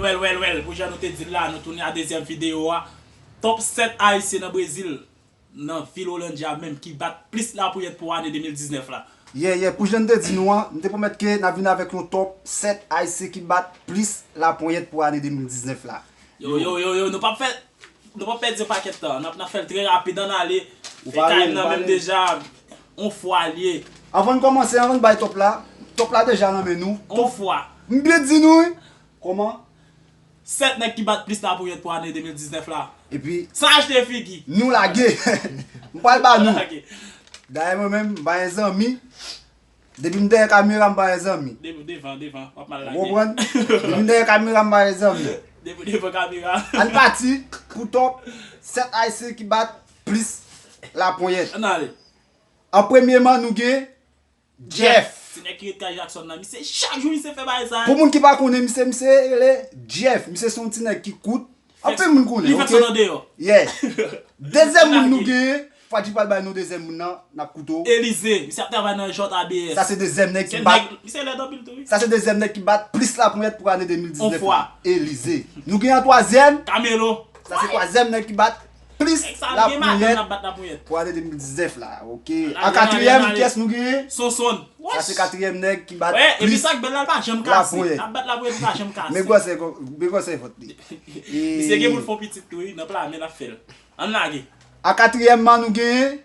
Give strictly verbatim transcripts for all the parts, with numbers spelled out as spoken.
Well, well, well, pou jan nou te di l la, nou tounen a dezyèm videyo a. Top sèt Ayisyen nan Brezil, nan vil Hollandia menm, ki bat plis laponyèt pou ane de mil diznèf la. Yeah, yeah, pou jan n te di nou an, n te pwomèt ke n ap vin avèk yon top sèt Ayisyen ki bat plis laponyèt pou ane de mil diznèf la. Yo, yo, yo, yo, nou p ap fè, nou p ap pèdi yon pakèt tan. N ap, n ap fè l trè rapid, ann ale. Ou pale, K M nan menm deja, on fwa l ye. Anvan n kòmanse, anvan n bay top la, top la deja nan men nou. On fwa. M byen di nou, wi. Kòman? Sèt nèg ki bat plis laponyèt pou ane de mil diznèf la. Epi, san achte figi. Nou lage. M pral ba nou. Lage. Dayè mwen menm, m pa gen zanmi. Depi m dèyè kamera, m pa gen zanmi. Devan, devan, devan, w ap mal lage. Ou konprann? Depi m dèyè kamera, m pa gen zanmi. Depi devan kamera. Ann pati pou top sèt Ayisyen ki bat plis laponyèt. Ann ale. An premyeman, nou gen Jeff. Ti nèg ki ret kay Jackson nan, misye chak jou misye fè bagay sa. Pou moun ki pa konnen misye, misye rele Jeff. Misye se yon ti nèg ki kout. Anpil moun konnen, li fèk sot andeyò. Yeah. Dezyèm moun nou genyen, Fadji pral bay nou dezyèm moun nan, n ap koute w. Elize, misye ap travay nan J A B S. Sa se dezyèm nèg ki bat. Misye lèd anpil tou, wi. Sa se dezyèm nèg ki bat plis laponyèt pou ane de mil diznèf la. On fwa. Elize. Nou gen yon twazyèm. Kamelo. Sa se twazyèm nèg ki bat plis laponyèt pou ane de mil diznèf la. Ok. An katriyèm, kiyès nou genyen? Sonson. Sa se katriyèm nèg ki bat plis laponyèt. Epi sa k bèl la, l pa janm kase. L ap bat laponyèt, li pa janm kase. Men gwosè, men gwosè fòt li. Misye gen pou l fè yon pitit tou, wi, nan pla men l ap fè l. Ann lage. An katriyèm man nou genyen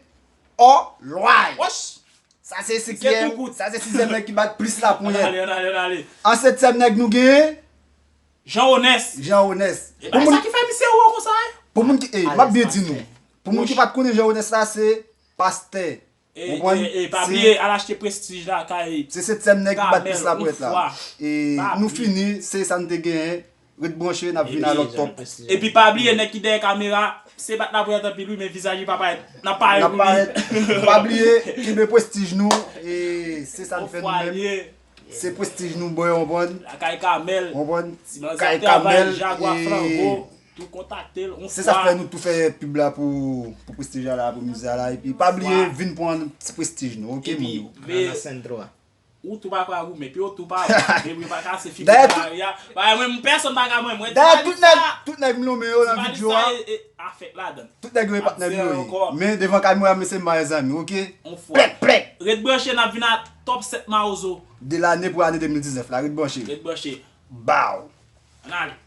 Olway. Wòch! Sa se sizyèm, sa se sizyèm nèg ki bat plis laponyèt. Ann ale, ann ale, ann ale. An setyèm nèg nou genyen Jean Honest. Jean Honest. E pa sa ki fè misye wo konsa, wi. Pou moun ki, e, m ap byen di nou. Pou moun ki pa t konnen Jean Honest la, se pastè. Ou konprann? E, e, e, pa bliye, al achte Prestige la kay. Se setyèm nèg ki bat plis laponyèt la. E nou fini, se sa n te genyen. Ret branche, n ap vin a lòt top. Epi pa bliye, nèg ki dèyè kamera, se bat laponyèt anpil wi, men vizaj li pa parèt. N ap parèt pou li. Pa bliye, kenbe Prestige nou, e se sa n fè nou menm. Se Prestige nou bwè, w konprann? Lakay Kamèl. W konprann? Kay Kamèl, Jagwa, e Flanbo, tou kontakte l, on fwa. Se sa k fè nou tou fè pib la pou, pou Prestige la, pou mize a la. Epi pa bliye, vin pran ti Prestige nou, ok, moun yo? Nan sèn twa. Ou tou pa ka goumen, pye w tou pa bon, debri pa kase, figi pa kare a. Bagay mwen, pèsonn pa ka mwen, mwen. Dayè, tout nèg, tout nèg m nonmen yo nan videyo a, afèk ladan. Tout nèg yo e patnè m yo ye. Men devan kamera, mesye, m pa gen zanmi, ok? On fwa. Plèk, plèk. Ret branche, n ap vin a top sèt Mawozo de lane pou ane de mil diznèf la. Ret branche. Ret branche. Baw. Ann ale.